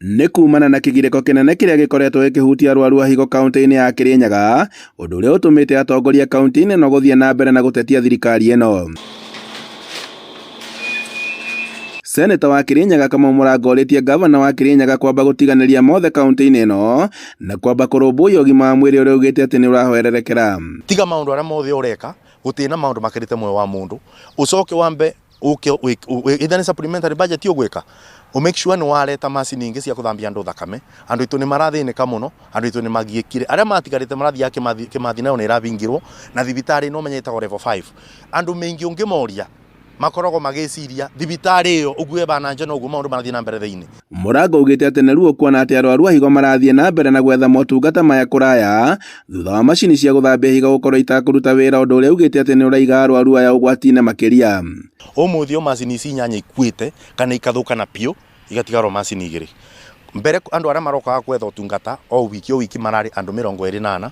Nĩ kumana na kĩgirĩko kĩnene kĩrĩa gĩkoretwo gĩkĩhutia arwaru a higo kaunti-inĩ ya Kirinyaga, ũndũ ũrĩa ũtũmĩte atongoria kaunti-inĩ ĩno gũthiĩ na mbere na gũtetia thirikari ĩno. Seneta wa Kirinyaga Kamau Mũrango orĩtie ngavana wa Kirinyaga kwamba gũtiganĩria mothe kaunti-inĩ ĩno na kwamba kũrũmbũiya ũgima wa mwĩrĩ ũrĩa augĩte atĩ nĩ ũrahoererekera. Tiga maũndũ arĩa mothe ũreka, gũtirĩ na maũndũ makĩrĩte muoyo wa mũndũ, ũcoke wambe ũke either nĩ supplementary budget ũgwĩka ũ make sure nĩ wareta macini ingĩ cia kũthambia andũ thakame. Andũ aitũ nĩ marathĩnĩka mũno, andũ aitũ nĩ magiĩkire, arĩa matigarĩte marathiaga Kĩmathi, Kĩmathi nayo nĩ ĩrabingirwo na thibitarĩ ĩno ũmenye ĩtagwo level 5. Andũ maingĩ ũngĩmoria makoragwo magĩciria thibitarĩ ĩyo ũguo ĩbana nja noguo maũndũ marathiĩ na mbere thĩinĩ. Mũrango augĩte atĩ nĩ ruo kuona atĩ arwaru a higo marathiĩ na mbere na gwetha motungata maya kũraya thutha wa macini cia gũthambia higo gũkorwo itakũruta wĩra ũndũ ũrĩa augĩte atĩ nĩ ũraiga arwaru aya ũgwati-inĩ makĩria. Ũmũthĩ o macini ici inyanya ikuĩte kana ikathũkana biũ igatigara o macini igĩrĩ. Mbere andũ arĩa marokaga gwetha ũtungata o wiki o wiki mararĩ andũ 24,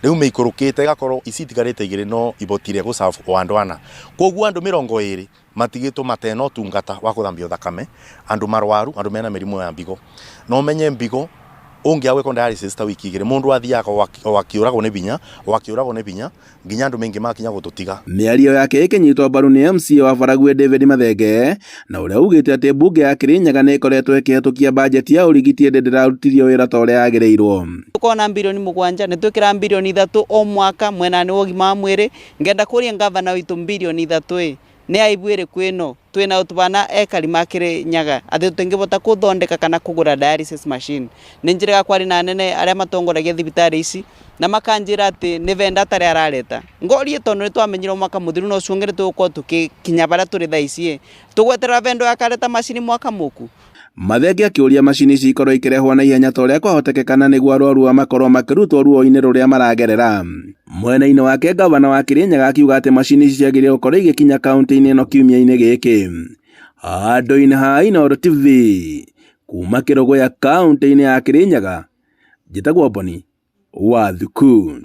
rĩu mĩikũrũkĩte ĩgakorwo ici itigarĩte igĩrĩ no ibotire gũ serve o andũ ana. Koguo andũ 20 matigĩtwo matena ũtungata wa kũthambio thakame, andũ marwaru, andũ mena mĩrimũ ya mbigo. Na ũmenye mbigo ũngĩaga gwĩkwo dialysis ta wiki igĩrĩ mũndũ athiaga o akĩũragwo nĩ binya, o akĩũragwo nĩ binya nginya andũ maingĩ makinya gũtũtiga. Mĩario yake ĩkĩnyitwo mbaru nĩ MCA wa Baragwi David Mathenge na ũrĩa ugĩte atĩ mbunge ya Kirinyaga nĩ ĩkoretwo ĩkĩhetũkia bajeti ya ũrigiti ĩndĩ ndĩrarutithio wĩra ta ũrĩa yagĩrĩirwo. Tukona 7 bilioni, nĩ twĩkĩra 3 bilioni o mwaka mwena-inĩ wa ũgima wa mwĩrĩ. Ngenda kũria ngavana witũ 3 bilioni ĩ nĩ aibu ĩrĩkũ ĩno twĩna tubana ekari ma Kirinyaga atĩ tũtingĩbota kũthondeka kana kũgũra dialysis machine. Nĩ njĩrĩga kwari na anene arĩa matongoragia thibitarĩ ici na makanjĩra atĩ nĩ venda atarĩ arareta. Ngorie tondũ nĩ twamenyire mwaka mũthiru no ũcio ũngĩ nĩ tũgũkorwo tũgĩkinya barĩa tũrĩ thaa ici ĩ tũgweterera vendo akareta macini mwaka mũku. Mathenge akĩũria macini ici ikorwo ikĩrehwo na ihenya ta ũrĩa kwahotekekana nĩguo arwaru aya makorwo makĩrutwo ruo-inĩ rũrĩa maragerera. Mwena-inĩ wake ngavana wa Kirinyaga akiuga atĩ macini ici ciagĩrĩire gũkorwo igĩkinya kaunti-inĩ ĩno kiumia-inĩ gĩkĩ. Handũ-inĩ ha Inooro TV kuma Kĩrũgũya kaunti-inĩ ya Kirinyaga, njĩtagwo Boni wa Thuku.